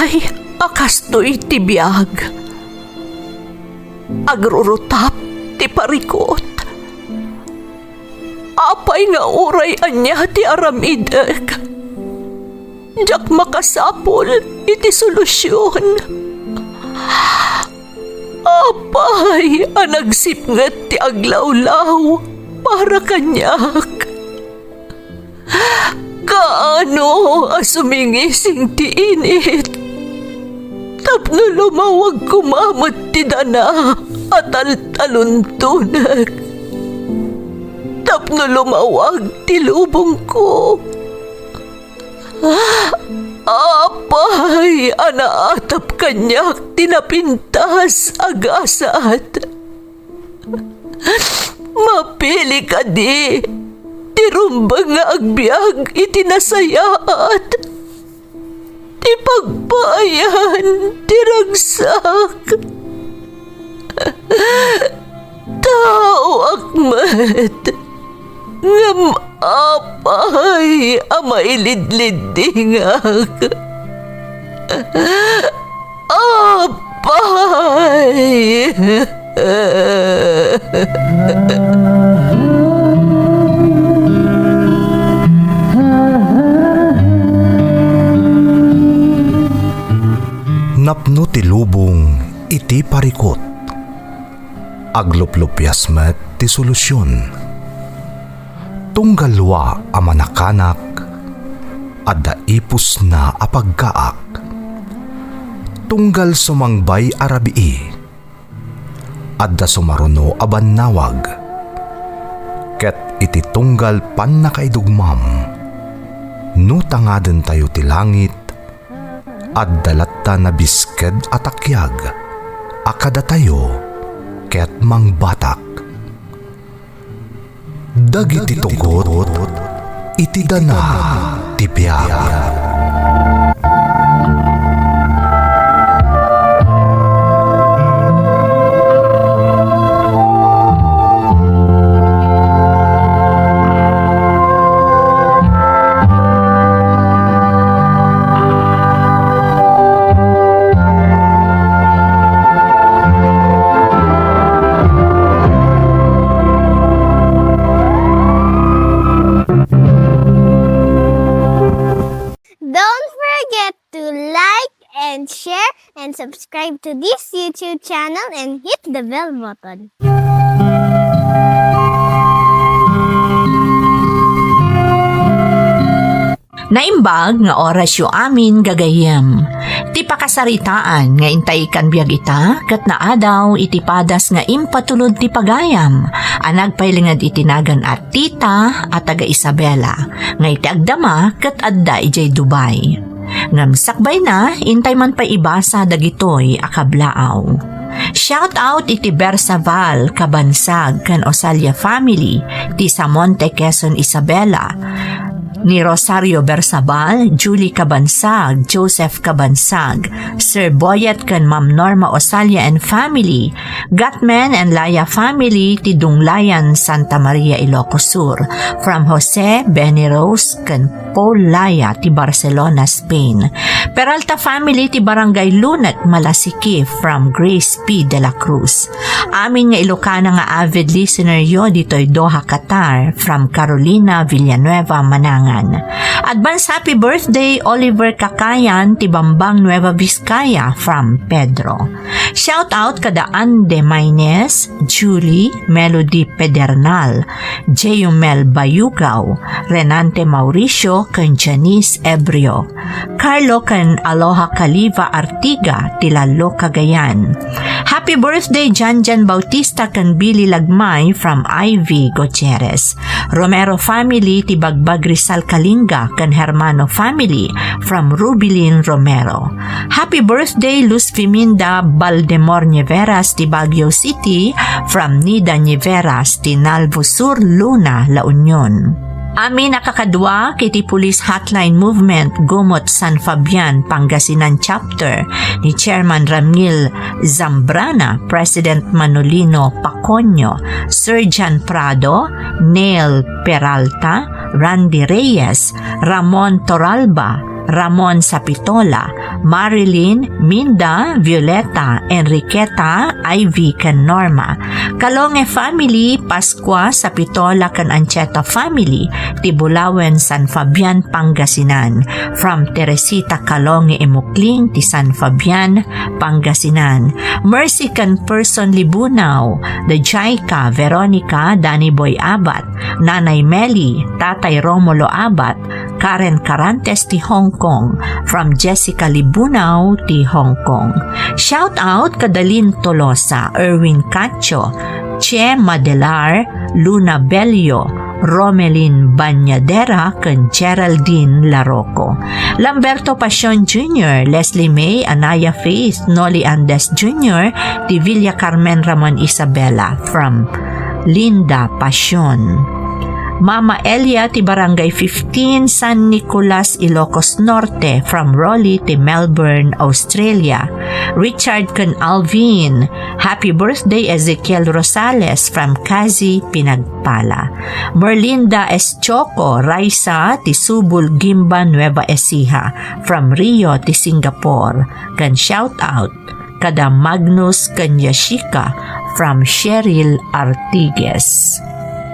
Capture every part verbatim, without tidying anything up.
Ay, a kastoy ti biag. Agrurutap ti parikut. Apay nga uray ania ti aramidek, diak makasapul iti solusion. Apay a nagsipnget ti aglawlaw para kaniak? Kaano a sumingising ti init tapno lumawag koma met ti dana a taltaluntonek, tapno lumawag ti lubongko? Apay a naatap kaniak ti napintas a gasat? Mapili kadi ti rumbeng nga agbiag iti nasayaat, ti pagpaayan ti ragsak? Taoak met, ngem apay a mailidliddingak? Apay! Napno ti lubong iti parikut. Agluplupias met ti solusion. Tunggal dua a manakanak, adda ipusna a pagkaak. Tunggal sumangbay a rabii, adda sumaruno a bannawag. Ket iti tunggal pannakaidugmam, no tangadentayo ti langit, adda latta nabisked a takiag a kadatayo ket mangbatak. Dagiti tugot iti dana ti biag. Don't forget to like and share and subscribe to this YouTube channel and hit the bell button. Naimbag nga orasyo amin gagayyem. Ti pakasaritaan nga intay ikkan biag ita ket naadaw iti padas nga impatulod ti pagayam a nagpailinged iti nagan a Tita a taga Isabela nga iti agdama ket adda idiay Dubai. Ngem sakbayna, intay man pay ibasa dagitoy a kablaaw. Shout out iti Bersabal, Kabansag, ken Osalia family ti Samonte, Quezon, Isabela, ni Rosario Bersabal, Julie Kabansag, Joseph Kabansag, Sir Boyet ken Ma'am Norma Osalia and family, Gatman and Laya family ti Dunglayan, Santa Maria, Ilocos Sur, from Jose, Benny Rose, ken Paul Laya ti Barcelona, Spain. Peralta family ti Barangay Lunek, Malasiqui, from Grace P. De La Cruz. Amin nga Ilocana nga avid listener yo ditoy Doha, Qatar, from Carolina Villanueva Manangan. Advance happy birthday, Oliver Kakayan ti Bambang, Nueva Vizcaya, from Pedro. Shout out kada Ande Maines, Julie, Melody Pedernal, Jeumel Bayugaw, Renante Mauricio, ken Janice Ebrio, Carlo ken Aloha Caliva Artiga ti Lalo, Cagayan. Happy birthday, Janjan Bautista ken Billy Lagmay from Ivy Gutierrez. Romero family ti Bagbag, Rizal, Kalinga, ken Hermano family from Rubilin Romero. Happy birthday, Luz Fiminda Baldemor Nieveras ti Baguio City, from Nida Nieveras ti Nauvoo Sur, Luna, La Union. Amin a kakadua iti Police Hotline Movement, Gumut, San Fabian, Pangasinan Chapter, ni Chairman Ramil Zambrana, President Manolino Paconio, Sir John Prado, Neil Peralta, Randy Reyes, Ramon Toralba, Ramon Sapitola, Marilyn, Minda, Violeta, Enriqueta, Ivy, ken Norma. Kalonge family, Pascua, Sapitola, ken Ancheta family, ti Bulawen, San Fabian, Pangasinan. From Teresita Kalonge Imukling, ti San Fabian, Pangasinan. Mercy ken Person Libunao, the Jaika, Veronica, Danny Boy Abad, Nanay Meli, Tatay Romulo Abad, Karen Carantes ti Hong Kong, from Jessica Libunao ti Hong Kong. Shout out kada Lynn Tolosa, Erwin Cacho, Che Madelar, Luna Bello, Romelin Bañadera, ken Geraldine Laroco. Lamberto Pasion Junior, Leslie May, Anaya Faith, Noli Andes Junior, ti Villa Carmen Ramon Isabela, from Linda Pasion. Mama Elia ti Barangay fifteen, San Nicolas, Ilocos Norte, from Rolly ti Melbourne, Australia. Richard ken Alvin, happy birthday, Ezekiel Rosales from Kazi, Pinagpala. Merlinda S. Choco, Raisa ti Subul, Gimba, Nueva Ecija, from Rio ti Singapore. Ken shout out kada Magnus ken Yashika from Cheryl Artigues.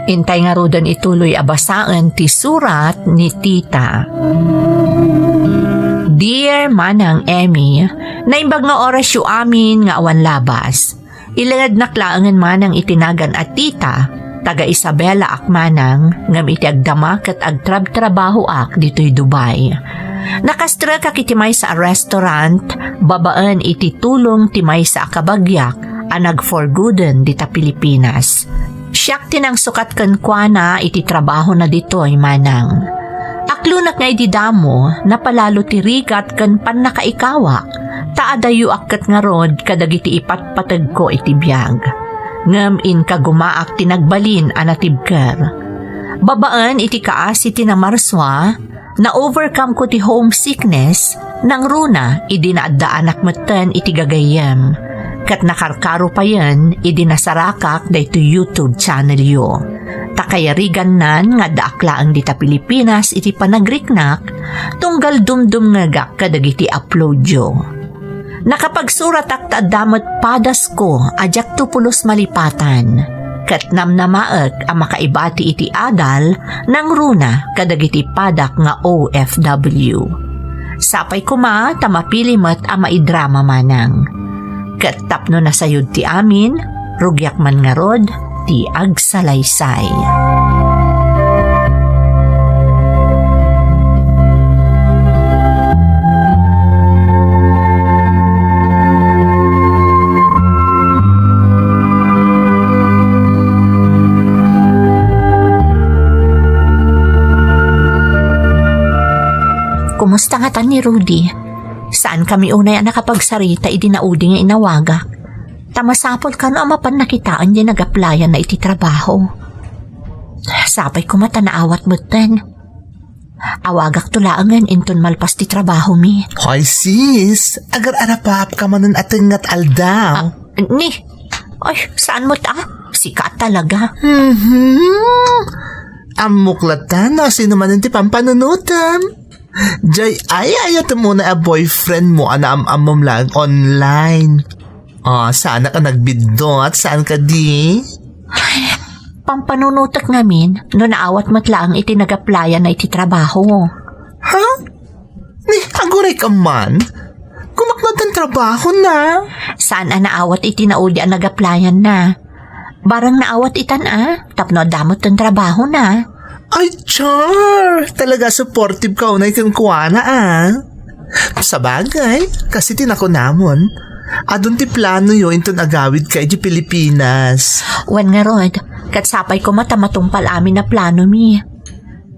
Intay ngaruden ituloy a basaen ti surat ni Tita. Dear Manang Emmy, naimbag nga orasyo amin nga awan labas. Ilengednak laengen manang iti nagan a Tita, taga Isabela ak manang, ngem iti agdama ket agtrabtrabahoak ditoy Dubai. Nakastrekak iti maysa a restaurant babaen iti tulong ti maysa a kabagiak a nagforguden dita Pilipinas. Siak ti nangsukat kenkuana iti trabahona ditoy, manang. Aklonak nga idi damo, napalalo ti rigat ken pannakaikawak, ta adayoak ket ngarud kadagiti ipatpategko iti biag. Ngem inkagumaak ti nagbalin a natibker. Babaen iti kaasi ti namarsua, na-overcome ko ti homesickness, nangruna idi naaddaanak metten iti gagayyem. Ket nakarkaro payen idi nasarakak daytoy YouTube channel yo. Ta kayarigannan nga addaak laeng dita Pilipinas iti panagriknak, tunggal dumdumngegak kadagiti upload yo. Nakapagsuratak ta adda met padasko a diakto pulos malipatan, ket namnamaek a makaibati iti adal nangruna kadagiti padak nga O F W. Sapay koma ta mapili met a maidrama manang. Ket tapno nasayod ti amin, rugiak man ngarud ti agsalaysay. Kumusta ngatan ni Rudy? Saan kami unay a nakapagsarita idi naudi nga inawagak. Ta masapul kano a mapan nakitaen diay nag-applyan na iti trabaho. Sapay koma ta naawat metten. Awagakto laengen inton malpas ti trabahomi. Hoy, sis, agar-arapapka manen a tengngat aldaw. Ah, ni, ay, saan met a? Sika talaga. Mhm. Ammok latta no sino manen ti pampanunotem. Jay, ay, ayatem unay a boyfriend mo a naam-ammom laeng online. Ah, saanak a nagbiddut, saan kadi? Ay, pampanunotek ngamin, no naawat met laeng iti nag-applyan na iti trabaho. Ha? Ni, aguray ka man? Kumaknod ang trabaho na. Saan a naawat iti naudi a nag-applyan na? Barang naawat itan a, tapno adda met ti trabaho na. Ay, char! Talaga supportive ka unay kenkuana, ah. Sabagay, kasi ti nakunamon, adun ti plano yo inton agawid ka iti Pilipinas. Wen ngarud, ket sapay koma ta matungpal amin a plano mi.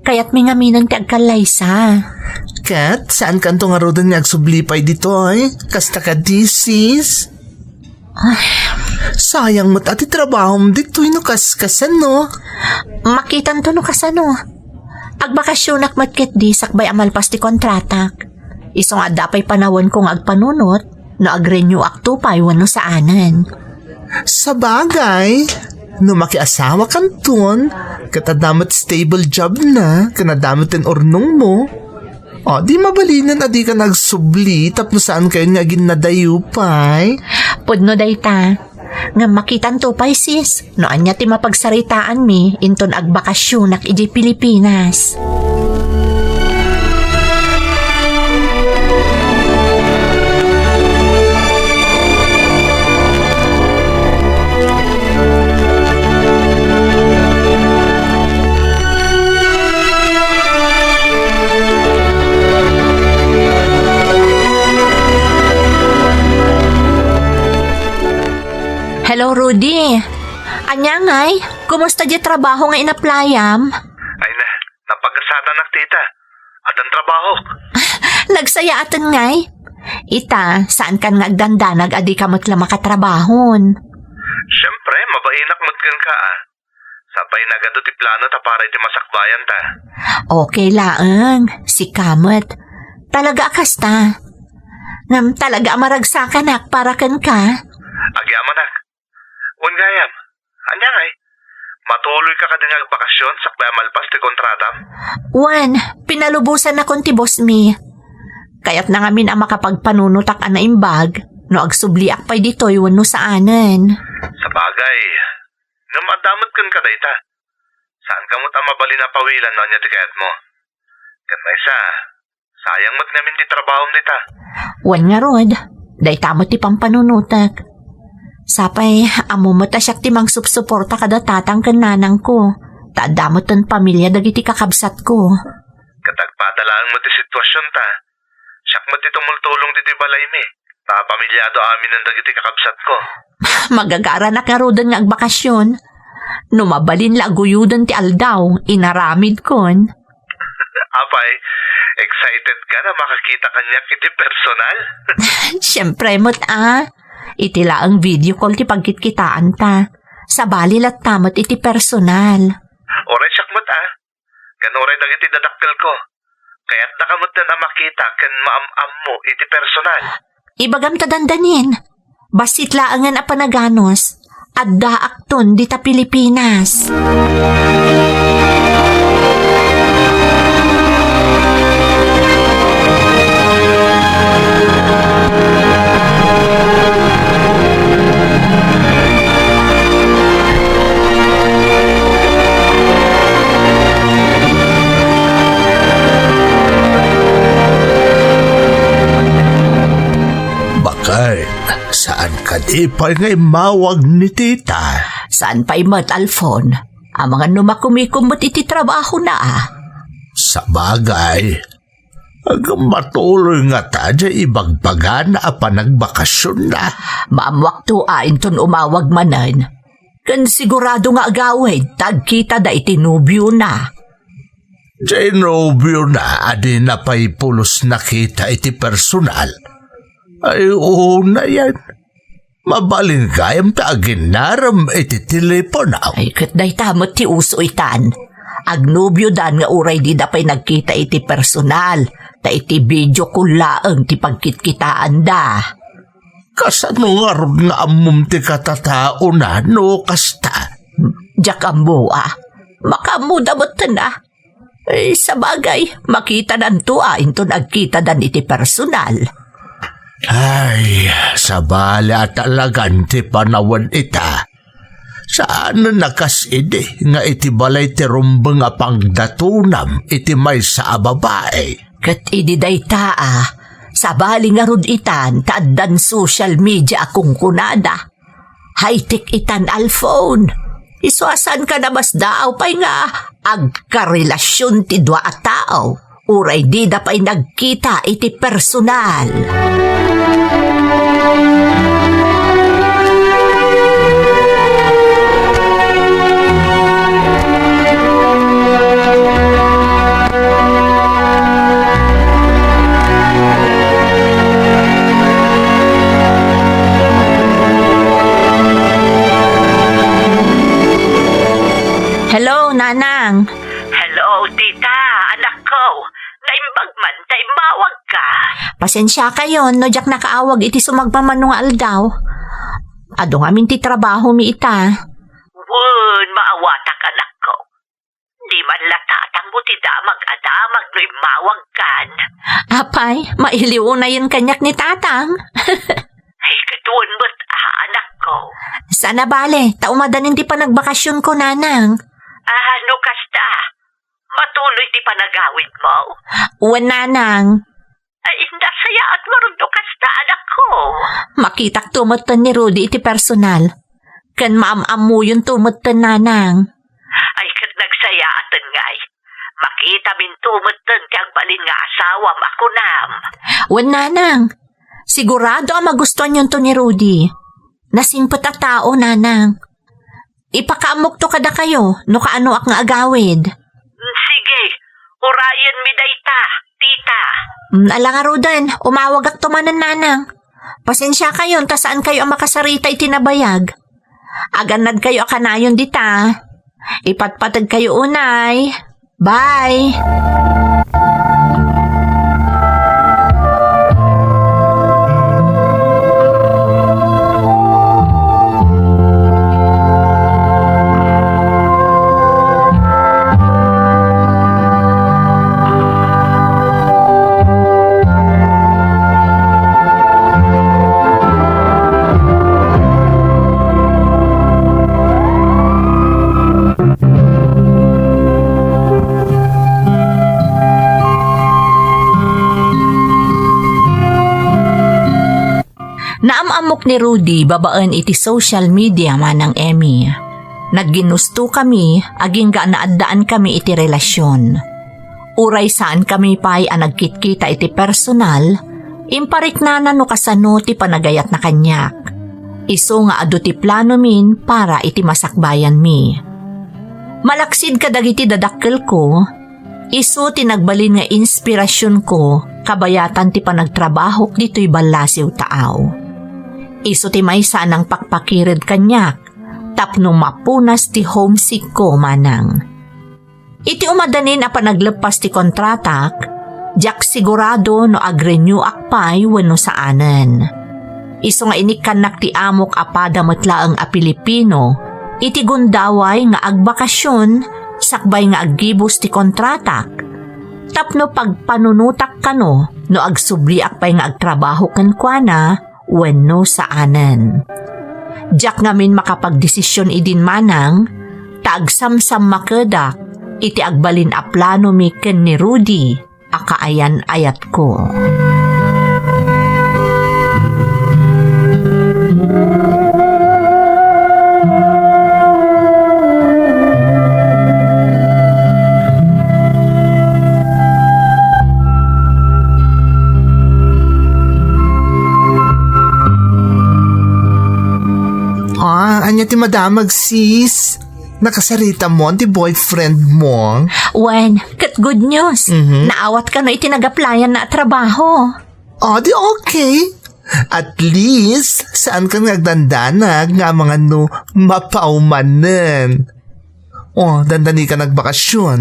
Kayat mi ngaminen ti agkallaysa. Ket, saan kanto ngaruden nga agsubli pay ditoy? Kasta ka, sis? Ay. Sayang met a ti trabahom ditoy no kas-, kasano? Makitanto no kasano. Agbakasyonak met ketdi sakbay a malpas ti kontratak. Isu nga adda pay panawen ko nga agpanunot, no agrenew akto pay wenno saanen. Sabagay, no makiasawa kanton, ket adda met stable job na, ken adda met ti urnong mo. O, di mabalinen a dika agsubli tapno saankayon nga aginnadayo pay? Pudno dayta. Ngem makitanto pay, sis, no ania ti mapagsaritaanmi inton agbakasionak idiay Pilipinas. Hello, Rudy. Ania ngay? Kumusta diay trabaho nga inaplayam? Ay na, napagasatannak, tita. Addan trabahok. Nagsayaaten ngay? Ita, saankan nga agdandanag a dika met la makatrabahon? Siempre, mabainak met kenka, a. Sapay nagadu ti plano ta para iti masakbayanta. Okay laeng, sika met. Talaga a kasta. Ngem talaga a maragsakanak para kenka. Agyamanak. Wen gayam, ania ngay? Matuloyka kadi nga agbakasion sakbay a malpas ti kontratam? Wen, pinalubosannakon ti boss mi. Kayatna ngamin a makapagpanunotak a naimbag no agsubliak pay ditoy wenno saanen. Sabagay, ngem adda met kenka dayta. Saanka met a mabalin a pawilan no ania ti kayatmo. Ket maysa, sayang met ngamin ti trabahom dita. Wen ngarud, dayta met ti pampanunotek. Sapay, ammo met a siak ti mangsupsuporta kada tatang ken nanangko, ta adda metten pamilia dagiti kakabsatko. Ket agpada laeng met ti situasionta. Siak met ti tumultulong ditoy balaymi. Ta pamilyado aminen dagiti kakabsatko. Magagaranak ngaruden nga agbakasion. No mabalin la a guyoden ti aldaw, inaramidkon. Apay, excited ka na makakita kaniak iti personal? Siempre met, a. Iti laeng video call ti pagkitkitaanta. Sabali latta met iti personal. Uray siak met, a. Ken uray dagiti dadakkelko. Kayatdaka metten a makita ken maam-ammo iti personal. Ibagam ta dandanin. Bassit laengen a panaganus. Addaakton dita Pilipinas. Bakit? Saan kadi pay nga immawag ni tita? Saan pay met, Alfon? Amangan no makumikom met iti trabahona, a. Sabagay, agmatuloy ngata diay ibagbagana a panagbakasionna. Maammoakto a inton umawag manen. Ken sigurado nga agawid ta agkitada iti nobiona. Diay nobiona a dina pay pulos nakita iti personal. Ay, unayen. Mabalin gayam ta aginnarem iti telepono. Ay, ket dayta met ti uso itan. Agnobiodan nga uray dida pay nagkita iti personal, ta iti video call laeng ti pagkitkitaanda. Kasano ngarud nga ammom ti katataona no kasta? Diak ammo, a. Makaammoda metten, a. Eh, sabagay, makitadanto a inton agkitadan iti personal. Ay, sabali a talagan ti panawen ita. Saan a kas idi nga iti balay ti rumbeng a pangdatonam iti maysa a babai. Ket idi dayta a, sabali ngarud itan ta addan social media a kunkunada. High-tech itan, Alfon. Isu a saanka nabasdaaw pay nga agkarelasion ti dua a tao, uray dida pay nagkita iti personal. Hello, Nanang. Hello, tita, anakko. Naimbag man ta immawagka. Pasensiakayon no diak nakaawag iti sumagmamano nga aldaw. Adu ngamin ti trabahomi ita. Wen, maawatak, anakko. Di man la tatangmo ti damag a damag no immawagkan. Apay, mailiw unayen kaniak ni tatang. Ay, ket wen met a, anakko. Saan a bale, ta umadanin ti panagbakasionko, nanang. Ah, no kasta, matuloy ti panagawidmo? Wen, nanang. Ay, nasayaat manen no kasta, anakko. Makitakto metten ni Rudy iti personal. Ken maam-ammoyonto metten, nanang. Ay, ket nagsayaaten ngay. Makitaminto metten ti agbalin nga asawam a kunam. Wen, nanang. Sigurado a magustuanyonto ni Rudy. Nasingpet a tao, nanang. Ipakaammokto kadakayo no kaanoak nga agawid. Sige, urayenmi dayta, tita. Mm, ala ngaruden, umawagakto manen, nanang. Pasensiakayon ta saankayo a makasarita iti nabayag. Agannadkayo a kanayon dita. Ipatpategkayo unay. Bye! Naam-ammok ni Rudy babaen iti social media, Manang Emmy. Nagginusto kami, agingga a naaddaan kami iti relasyon. Uray saan kami pay a nagkitkita iti personal, impariknana no kasano ti panagayatna kaniak. Isu nga adu ti planomin para iti masakbayanmi. Malaksid kadagiti dadakkelko, isu ti nagbalin nga inspirasionko kabayatan ti panagtrabahok ditoy ballasiw taaw. Isu ti maysa a nangpakpakired kaniak tapno mapunas ti homesickko, Manang. Iti umadanin a panagleppas ti kontratak, diak sigurado no agrenewak pay wenno saanen. Isu nga inikkannak ti amok a pada met laeng a Pilipino iti gundaway nga agbakasion sakbay nga aggibus ti kontratak tapno pagpanunotak kano no agsubliak pay nga agtrabaho kenkuana wenno saanen. Diak ngamin makapagdesisyon idin, Manang, ta agsamsammakedak iti agbalin a planomi ken ni Rudy a kaayan-ayatko. Ah, ania ti madamag, sis? Nakasarita mo ti boyfriend mo? Wen, ket good news. Mhm. Naawat kano iti nag-applyan na a trabaho. Ah, di okay. At least, saan ka nga agdandanag nga amangan no mapaw manen. Oh, dandani ka nagbakasyon.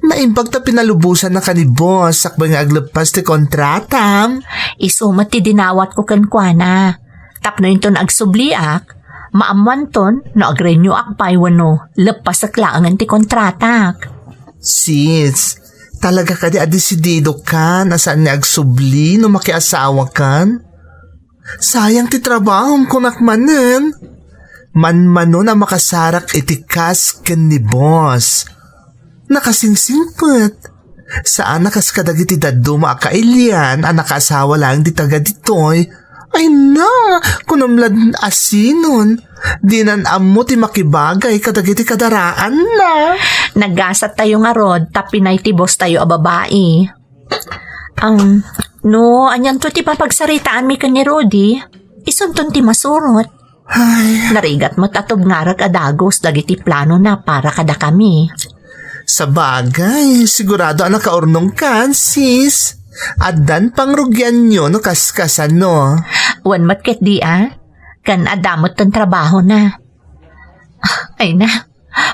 Naimbag ta pinalubosan na ka ni boss sakbay nga agleppas ti kontratam. Isu met ti dinawat ko kenkuana. Tapno inton agsubliak, maammoanton no agrenewak pay wenno leppasek laengen ti kontratak. Sis, talaga kadi a desidido ka a saan nga agsubli no makiasawa kan? Sayang ti trabahom, kunak manen. Manmanon a makasarak iti kas ken ni boss. Nakasingsingpet. Saan a kas kadagiti dadduma a kailian a nakaasawa laeng ti taga ditoy. Ay na, kunam laeng asinon. Dinan ammo ti makibagay kadagiti kadaraanna. Nagasattayo ngarud, tapno ti boss tayo a babai. Um, no, anianto ti papagsaritaanmi ken ni Rudy? Isunton ti masurot. Ay. Narigat met a tubngarek a dagus dagiti planona para kadakami. Sabagay, sigurado a nakaurnongkan, sis. Addan pangrugianyo no kaskasano. Wen met ketdi a. Ken adda met ten trabahona. Ay na,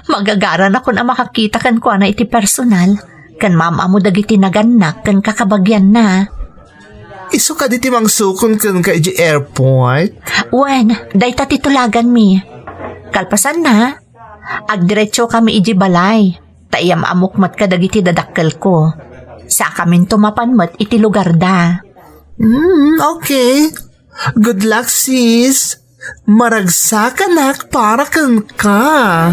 magagaranakon a makakita kenkuana iti personal, ken maam-ammo dagiti nagannak ken kakabagianna. Isu kadi ti mangsukon kenka iti airport? Wen, dayta ti tulaganmi. Kalpasanna, agdiretsokami iti balay. Ta iyam-ammok met kadagiti dadakkelko. Sakaminto mapan met iti lugarda. Hmm, okay. Good luck, sis. Maragsakanak para kenka.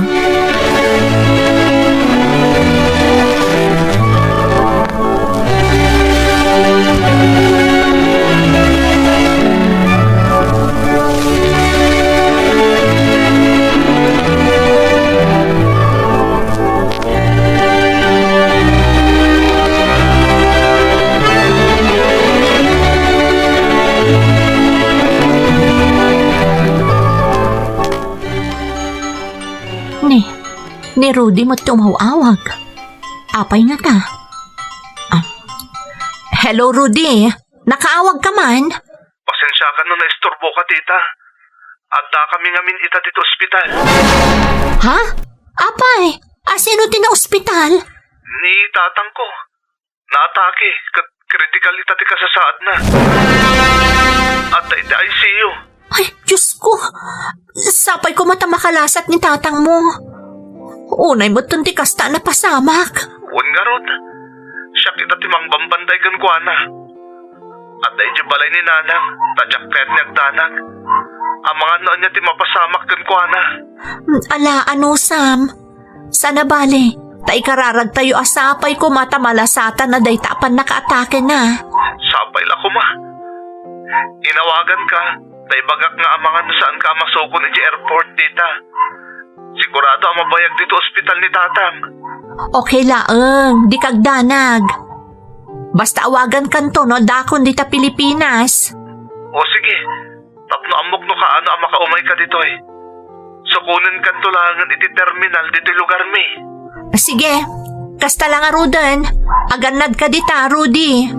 Ni, ni Rudy met ti umaw-awag. Apay ngata? Ah. Hello, Rudy. Nakaawag ka man? Pasensiakan no naisturboka, tita. Adda kami ngamin ita dito ospital. Ha? Apay, a, sino ti naospital? Ni tatangko. Naatake, ket kritikal ita ti kasasaadna. Adda iti I C U. Ay, Diyos ko! Sapay koma ta makalasat ni tatang mo. Unay met ti kasta a napasamak. Wen ngarud, siak ita ti mangbambantay kenkuana. Adda idiay balay ni nanang, ta diak kayat nga agdanag. Amangan no ania ti mapasamak kenkuana. Mm, ala, ano, Sam? Saan a bale, ta ikararagtayo a sapay koma ta malasatan na dayta a pannakaatakena. Sapay la koma. Inawaganka, ta ibagak nga amangan no saanka a masukon idiay airport, tita. Sigurado a mabayag dito ospital ni tatang. Okay laeng, dika agdanag. Basta awagankanto no addakon dita Pilipinas. O sige, tapno ammok no kaano a makaumayka ditoy. Sukonenkanto laengen iti terminal ditoy lugarmi. Sige, kasta la ngaruden. Agannadka dita, Rudy.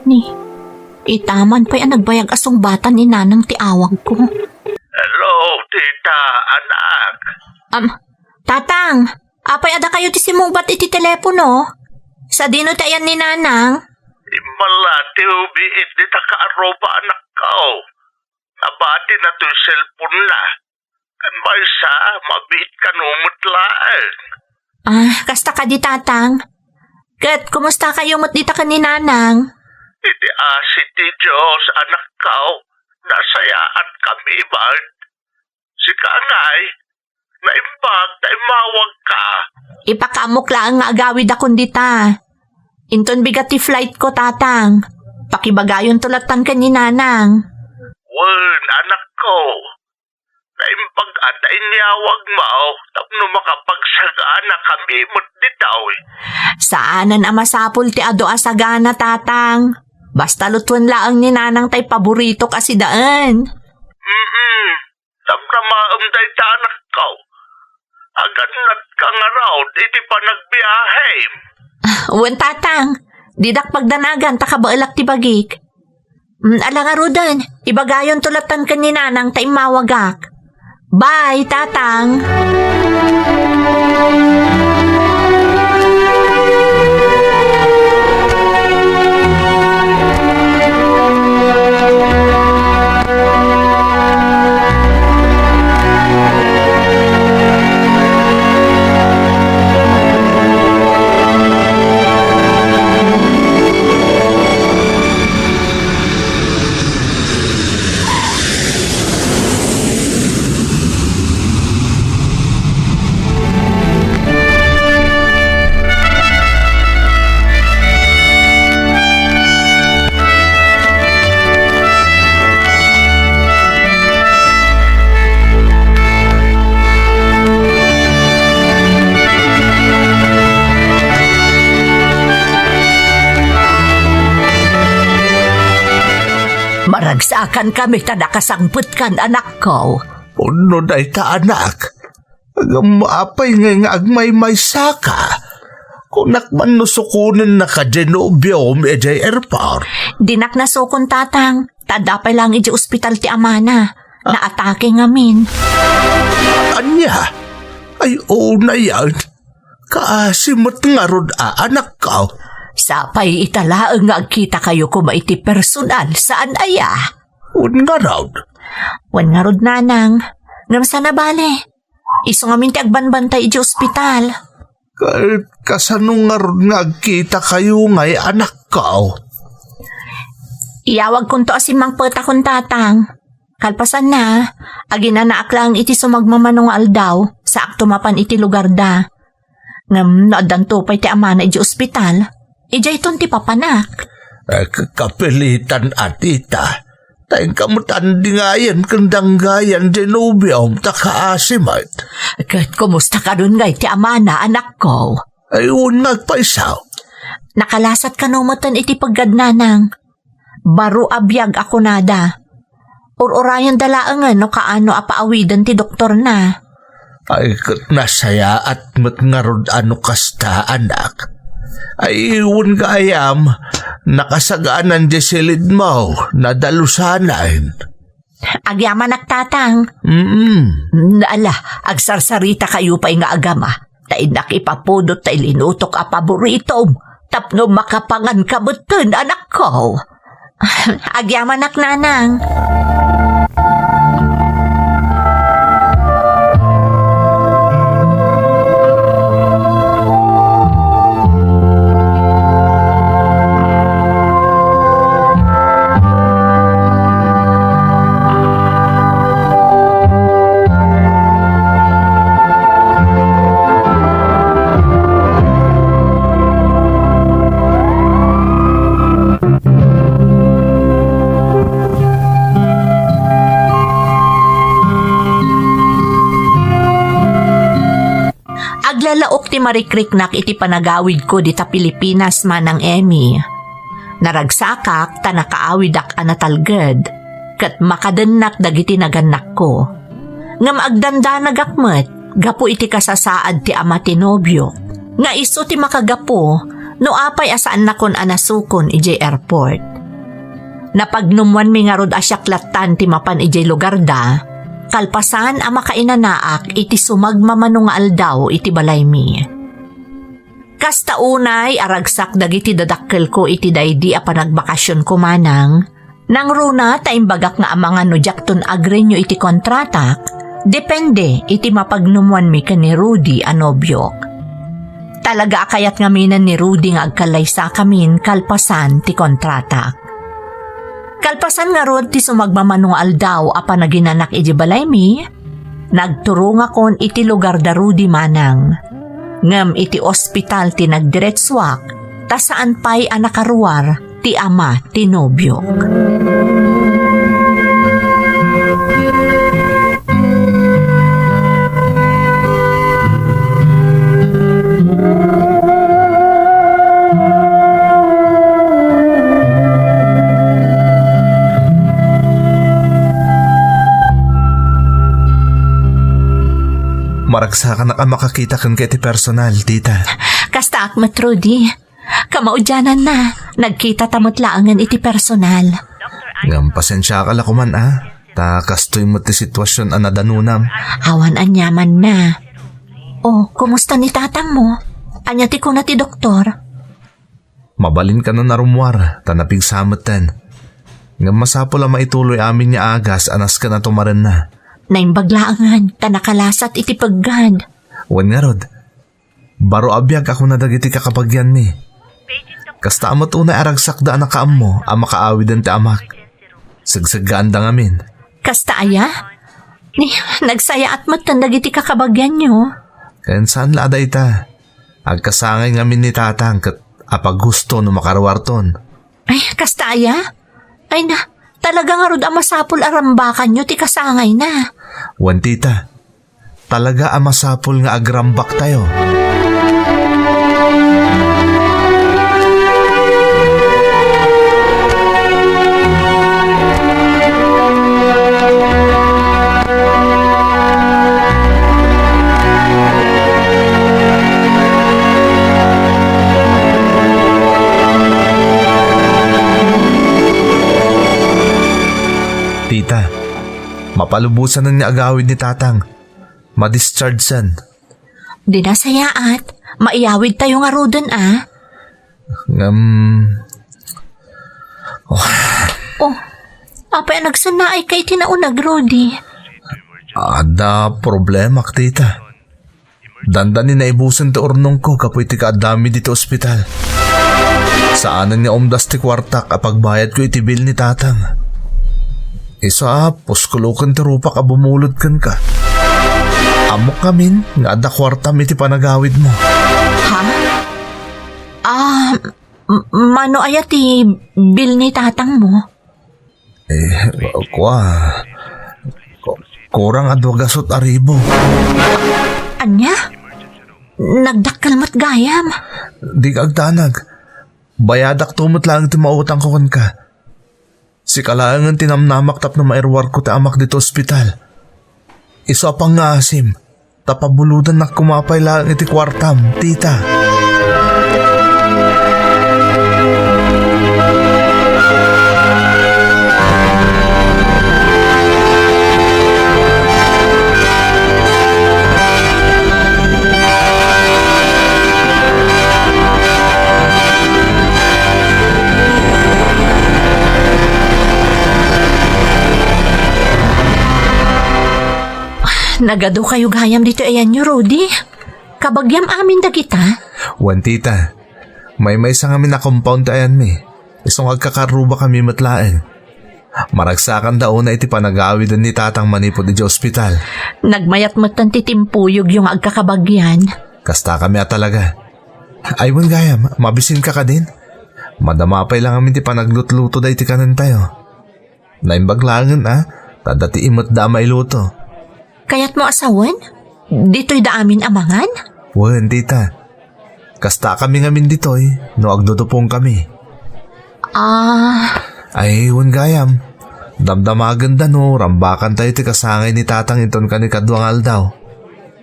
Ni, ita man pay a nagbayag a sungbatan ni nanang ti awagko. Hello, tita, anak. Am, tatang, apay adda kayo ti simungbat iti telepono? Sadino ti ayan ni nanang? Immala ti ubiit dita kaaruba, anakko. Nabati na toy cellphone na. Kan maysa, mabiit kano met laeng. Ah, kasta kadi, tatang. Ket kumusta kayo met dita ken ni nanang? Iti asi ti Dios, anakko, nasayaat kami met. Sika ngay, naimbag ta immawagka. Ipakaammok laeng nga agawidakon dita. Inton bigat ti flight ko, tatang. Pakibagayonto lattan ken ni nanang. Wen, anakko. Naimbag a ta inyawagmo tapno makapagsaganakami met ditoy. Saanen a masapul ti adu a sagana, tatang. Basta lutuen laeng ni nanang tay paboritok a sidaen. Mm-mm. Namnamaem dayta, anakko. Agannatka ngarud iti panagbiahem. Ah, wen, tatang. Didak pagdanagan ta kabaelak ti bagik. Mm, ala ngaruden, ibagayonto lattan ken ni nanang ta immawagak. Bye, tatang. Maragsakankami ta nakasangpetkan, anakko. Wenno dayta, anak. Ngem apay ngay nga agmaymaysaka? Kunak man no sukonennaka diay nobiom idiay airport. Dinak nasukon, Tatang. Ta adda pay laeng idiay ospital ti amana. Ah. Naatake ngamin. Ania? Ay, unayen. Kaasi met ngarud a, anakko. Sapay ita laeng nga agkitakayo koma iti personal, saan aya? Wen ngarud. Wen ngarud, Nanang. Ngem saan a bale. Isu ngamin ti agbanbantay idiay ospital. Ka-, kasano ngarud nga agkitakayo ngay, anakko? Iyawagkonto a simmangpetakon, Tatang. Kalpasanna, aginanaak laeng iti sumagmamano nga aldaw, saakto mapan iti lugarda. Ngem no addanto pay ti amana idiay ospital, idiayton ti papanak. Eh, k-, kapilitan a, tita. Ta inka met andingayen ken danggayan diay nobiom ta kaasi met. Ket kumusta kadon ngay ti amana, anakko? Ay, wen nga agpayso. Nakalasat kano metten iti peggad, Nanang. Baro a biag a kunada. Ur-urayenda laengen no kaano a paawiden ti doktorna. Ay, ket nasayaat met ngarud a no kasta, anak. Ay, wen gayam, nakasagaan diay silidmo, nadalusanen. Agyamanak, Tatang. Mm. Ala, agsarsarita kayo pay nga agama. Ta innak ipapudot ta ilinutok a paboritom tapno makapangan ka metten, anakko. Agyamanak, Nanang. Aglalaok ti marikriknak iti panagawidko dita Pilipinas, Manang Emmy. Naragsakak ta nakaawidak a natalged, ket makadennak dagiti nagannakko. Ngem agdandanagak met gapu iti kasasaad ti ama ti nobiok, nga isu ti makagapu no apay a saannakon a nasukon idiay airport. Napagnumwanmi ngarud a siak lattan ti mapan idiay lugarda, kalpasan a makainanaak iti sumagmamano nga aldaw iti balaymi. Kasta unay a ragsak dagiti dadakkelko iti daydi a panagbakasionko, Manang, nangruna ta imbagak nga amangan no diakton agrenew iti kontratak, depende iti mapagnumwanmi ken ni Rudy a nobiok. Talaga a kayat ngaminen ni Rudy nga agkallaysakamin kalpasan ti kontratak. Kalpasan ngarud ti sumagmamano nga aldaw a panaginanak idiay balaymi, nagturongakon iti lugar da Rudy, Manang. Ngem iti ospital ti nagdiretsuak, ta saan pay a nakaruar ti ama ti nobiok. Maragsakanak a makakita kenka iti personal, tita. Kastaak met, Rudy. Kamaudiananna, nagkitata met laengen iti personal. Ngem pasensiaka la koman, a, ta kastoy met ti sitwasion a nadanonam. Awan aniamanna. O, kumusta ni tatangmo? Ania ti kuna ti doktor? Mabalin kano a rummuar, ta napigsa metten. Ngem masapul a maituloy amin nga agas a nasken a tumarenna. Naimbag laengen, ta nakalasat iti peggad. Wen ngarud, baro a biag a kuna dagiti kakabagianmi. Kasta met unay a ragsakda a nakaammo a makaawiden ti amak. Segseggaanda ngamin. Kasta aya? Ni, nagsayaat metten dagiti kakabagianyo. Ken saan la a dayta. Agkasangay ngamin ni tatang ket apaggusto no makaruarton. Ay, kasta aya? Ay na, talaga ngarud a masapul a rambakanyo ti kasangayna. Wen, tita. Talaga a masapul nga agrambaktayo. Tita, mapalubosanen nga agawid ni Tatang. Madischargean. Di nasayaat. Maiyawidtayo ngaruden a. Ngem, oh. Oh, apay a nagsannaayka iti nauneg, Rudy? Adda problemak, tita. Dandani naibusen ti urnongko gapu iti kaaddami ditoy ospital. Saanen nga umdas ti kuartak a pagbayadko iti bill ni Tatang. Isu a puskuloken ti rupak a bumulod kenka. Ammok ngamin nga adda kuartam iti panagawidmo. Ha? Ah, m-, mano aya ti bill ni Tatangmo? Eh, kua, ku-, kurang a dua gasut a ribu. Ania? Nagdakkel met gayam. Dika agdanag. Bayadakto met laeng ti mautangko kenka. Sika laengen ti namnamak tapno mairuarko ti amak ditoy ospital. Isu a pangngaasim, ta pabulodannak koma pay laeng iti kuartam, tita. Nagadukayo gayam ditoy ayanyo, Rudy. Kabagiam amin dagita. Wen, tita. Maymaysa ngamin a compound ti ayanmi. Isu nga agkakarrubakami met laeng. Maragsakanda unay iti panagawiden ni Tatang manipud idiay ospital. Nagmayat metten ti timpuyogyo nga agkakabagian. Kastakami a talaga. Ay, wen gayam, mabisinka kadin? Madama pay la ngamin ti panaglutluto daytoy kanentayo. Naimbag laengen a, ta adda ti imetda a mailuto. Kayatmo a sawen? Ditoyda amin a mangan? Wen, tita. Kastakami ngamin ditoy, no agdudupongkami. Ah. Ay, wen gayam. Damdamagenda no rambakantayo ti kasangay ni Tatang inton kani kadua nga aldaw.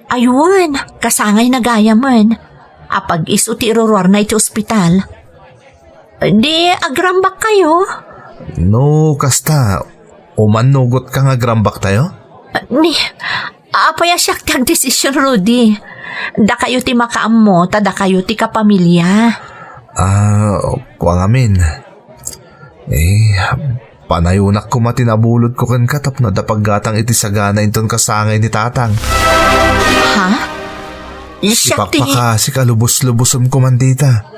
Ay, wen, kasangayna gayamen. Apag-isu ti iruruarna iti ospital. Di agrambakkayo? No kasta, umannugotka nga agrambaktayo? Ni, apay a siak ti agdesisyon, Rudy? Dakayo ti makaammo, ta dakayo ti kapamilya. Ah, kua ngamin. Eh, panayonak koma ti nabulodko kenka tapno adda paggatang iti sagana inton kasangay ni Tatang. Ha? Siak ti Ipakpakasik a lubos-lubosem koman dita.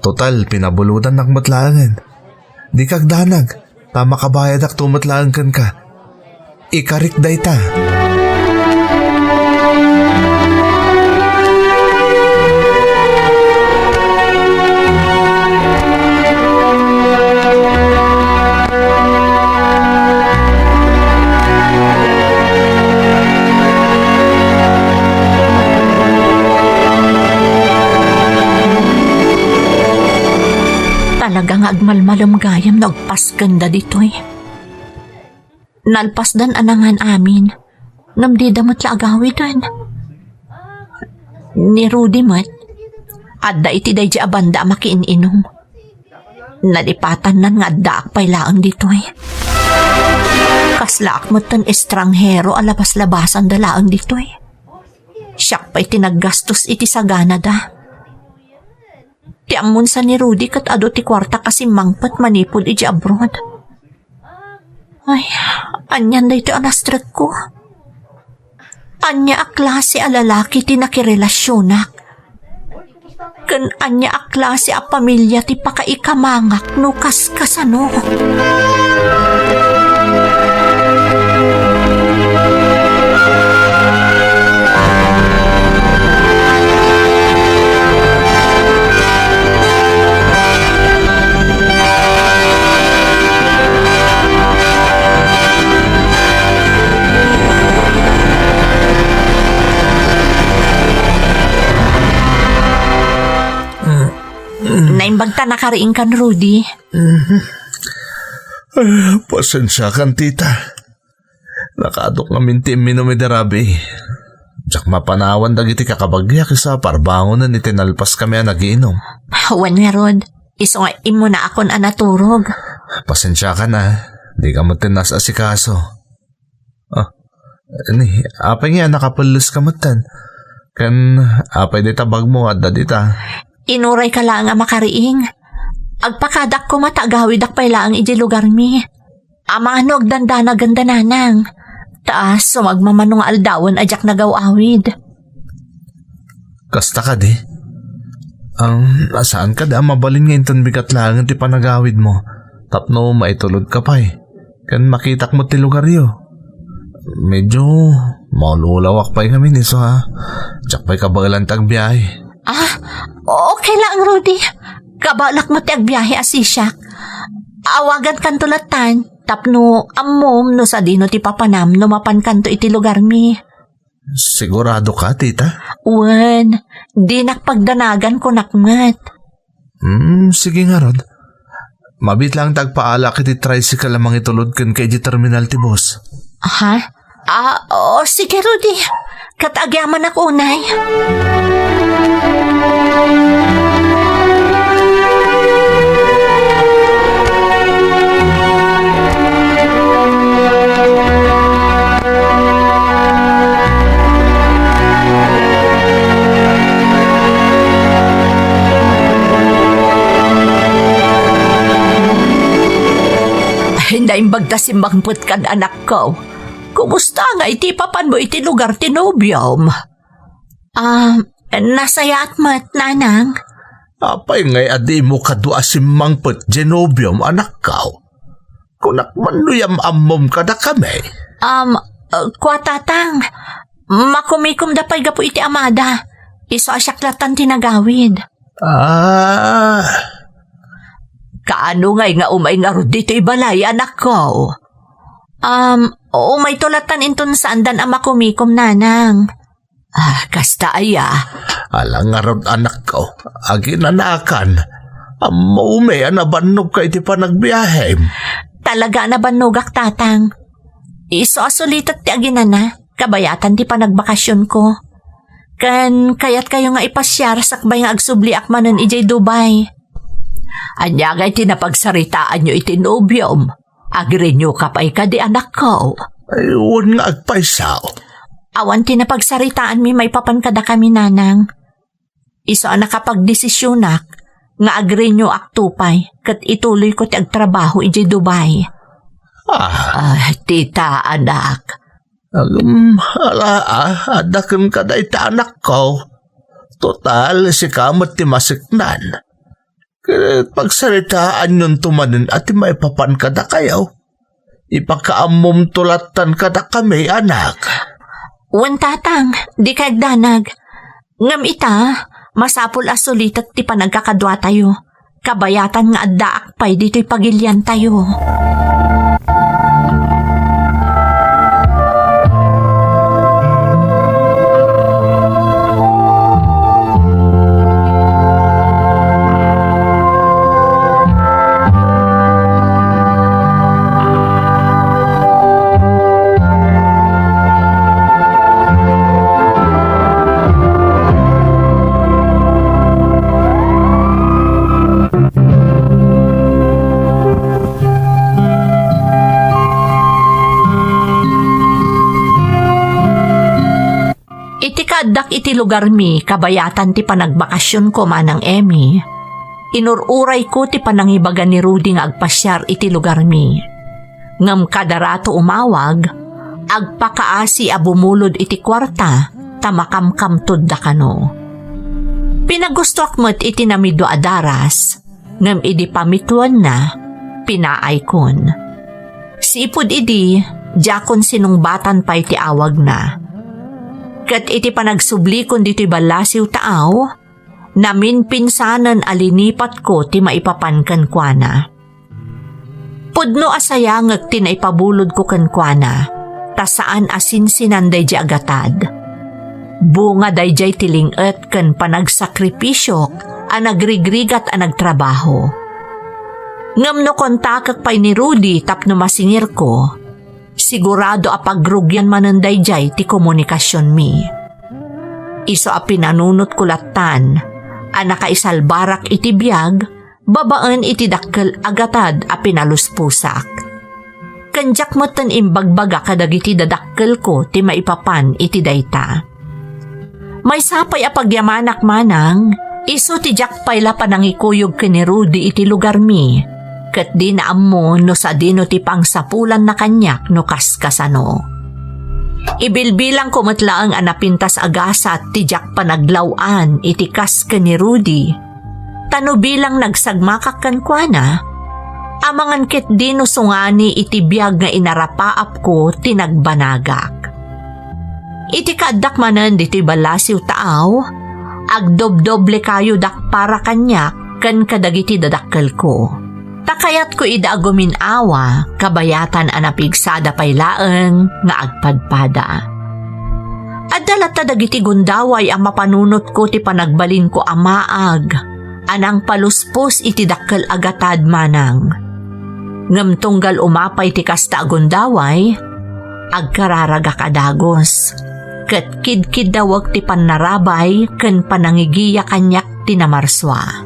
Total, pinabulodannak met laengen. Dika agdanag, ta makabayadakto met laeng kenka. Ikarik dayta. Talaga nga agmalmalem gayam no agpaskenda ditoy. Nalpasdan a nangan amin, ngem dida met la agawiden. Ni Rudy met, adda iti daydi a banda a makiin-inum. Nalipatannan nga addaak pay laeng ditoy. Kaslaak metten estranghero a labas-labasanda laeng ditoy. Siak pay ti naggastos iti saganada. Ti ammon sa ni Rudy ket adu ti kuarta a simmangpet manipud idiay abroad. Ay, anian daytoy a nastrekko? Ania a klase a lalaki ti nakirelasionak? Ken ania a klase a pamilia ti pakaikamangak no kaskasano? Naimbag ta nakariingkan, Rudy. Ah, pasensiakan, tita. Nakaadok ngamin ti imminum idi rabii. Diak mapanawan dagiti kakabagiak isu a parbangonen iti nalpaskami a nagiinum. Wen ngarud, isu nga immunaakon a naturog. Pasensiakan a. Dika met ti naas-asikaso. Ah, ni, apay nga nakapelles ka metten? Ken apay dayta bagmo nga adda dita? Inurayka laeng a makariing. Agpakadak koma ta agawidak pay laeng idiay lugarmi. Amangan no agdandanagan da, nanang. Ta sumagmamano nga aldawen a diak nagaw-awid. Kasta kadi? Ang, saan kadi a mabalin nga inton bigat laengen ti panagawidmo tapno maitulodka pay ken makitak met ti lugaryo? Medyo maululawak pay ngamin isu a diak pay kabaelan ti agbiahe. Ah, okay laeng, Rudy. Kabaelak met ti agbiahe a sisiak. Awagankanto lattan tapno ammom no sadino ti papanam no mapankanto iti lugarmi. Sigurado ka, tita? Wen, dinak pagdanagan, kunak met. Hmm, sige ngarud. Mabiit laeng ta agpaalak iti tricycle a mangitulod kenka idiay terminal ti bus. Ha? Ah, o, sige, Rudy. Ket agyamanak unay. Naimbag ta simmangpet kad, anakko. Kumusta nga iti papanmo iti lugar ti nobiom? Ah, nasayaat met, nanang. Apay ngay a dimo kadu a simmangpet, Zenobio, anakko? Kunak man no yam-ammom kadakami. Um, uh, kua, tatang, makumikomda pay gapu iti amada. Isu a siak lattan ti nagawid. Ah. Kaano ngay nga umay ngarud ditoy balay, anakko? Um, umayto lattan inton saandan a makumikom, nanang. Ah, kasta aya. Ala ngarud, anakko, aginanakan. Ammom a nabannogka iti panagbiahem. Talaga a nabannogak, tatang. Isu a sulitek ti aginana, kabayatan ti panagbakasionko. Ken kayatkayo nga ipasiar sakbay nga agsubliak manen idiay Dubai. Ania ngay ti napagsaritaanyo iti nobiom? Agrenioka pay kadi, anakko? Ay, wen nga agpayso. Awan ti napagsaritaanmi maipapan kadakami, nanang. Isu a nakapagdesisionak nga agrenioak to pay ket ituloyko ti agtrabaho idiay Dubai. Ah. Ah, tita, anak. Agem, ala, ah, adda kenka dayta, anakko. Total, sika met ti masiknan. Ket pagsaritaanyonto manen a ti maipapan kadakayo. Ipakaammomto lattan kadakami, anak. Wen, tatang, dika agdanag. Ngem ita, masapul a sulitek ti panagkakaduatayo. Kabayatan nga addaak pay ditoy pagiliantayo. Iti kaaddak iti lugarmi kabayatan ti panagbakasionko, Manang Emmy, inur-urayko ti panangibaga ni Rudy nga agpasiar iti lugarmi. Ngem kada rato umawag, agpakaasi a bumulod iti kuarta ta makamkamtodda kano. Pinagustoak met iti namidua a daras, ngem idi pamituenna, pinaayko. Siipud idi, diakon sinungbatan pay ti awagna. Ket iti panagsublikon ditoy ballasiw taaw, naminpinsanen a linipatko ti maipapan kenkuana. Pudno a sayangek ti naipabulodko kenkuana, ta saan a sinsinan daydiay a gatad. Bunga daydiay ti ling-et ken panagsakripisio a nagrigrigat a nagtrabaho. Ngem no kontakek pay ni Rudy tapno masingirko, sigurado a pagrugian manen daydiay ti komunikasionmi. Isu a pinanunotko lattan a nakaisalbarak iti biag babaen iti dakkel a gatad a pinalusposak. Ken diak metten imbagbaga kadagiti dadakkelko ti maipapan iti dayta. Maysa pay a pagyamanak manang, isu ti diak pay la panangikuyog ken ni Rudy iti lugarmi, ket dina ammo no sadino ti pangsapulanna kaniak no kaskasano. Ibilbilangko met laeng a napintas a gasat ti diak panaglaw-an iti kas ken ni Rudy, ta no bilang nagsagmakak kenkuana, amangan ketdi no sungani iti biag nga inarapaapko ti nagbanagak. Iti kaaddak manen ditoy ballasiw taaw, agdobdoble kayodak para kaniak ken kadagiti dadakkelko. Ta kayatko ida a gumin-awa, kabayatan a napigsada pay laeng nga agpadpada. Adda latta dagiti gundaway a mapanunotko ti panagbalinko a maag a nangpaluspos iti dakkel a gatad manang. Ngem tunggal umapay ti kasta a gundaway, agkararagak a dagus, ket kidkiddawek ti pannarabay ken panangigiya kaniak ti namarsua.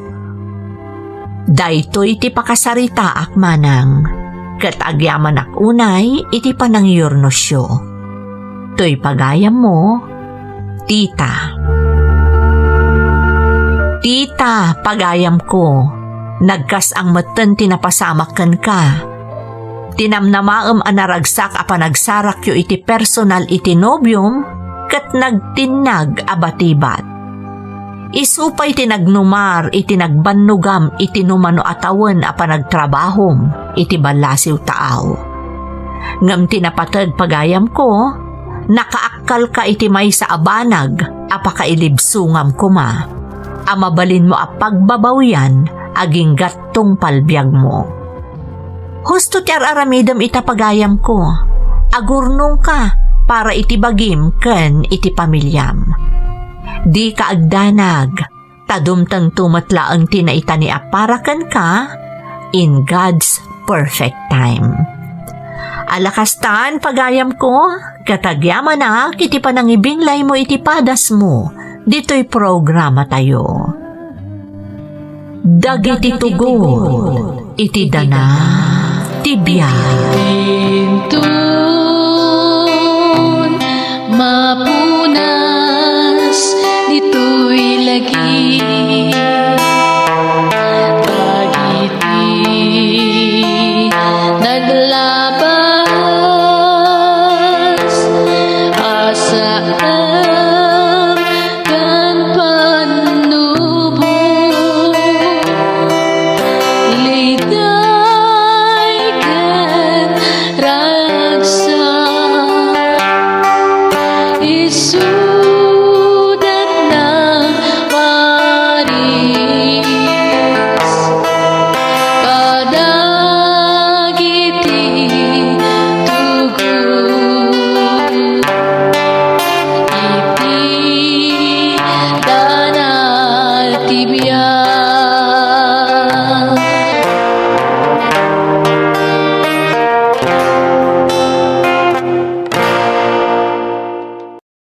Daytoy ti pakasaritaak manang, ket agyamanak unay iti panangiyurnosyo. Toy pagayammo, Tita. Tita, pagayamko, nagkas-ang metten ti napasamak kenka. Tinamnamaem a naragsak a panagsarakyo iti personal iti nobiom ket nagtinnag a batibat. Isu pay ti nagnumar iti nagbannogam iti numano a tawen a panagtrabahom iti ballasiw taaw. Ngem ti napateg pagayamko, nakaakkalka iti maysa a banag a pakailibsongam koma a mabalinmo a pagbabawian agingga't tungpal biagmo. Husto ti ar-aramidem ita pagayamko. Agurnongka para iti bagim ken iti pamiliam. Dika agdanag, ta dumtengto met laeng ti naitani a para kenka in God's perfect time. Ala kastan, pagayamko, ket agyamanak iti panangibinglaymo iti padasmo ditoy programatayo. Dagiti tugot iti dana ti biag. Inton mapunas ditoy lagi, dagiti nagla-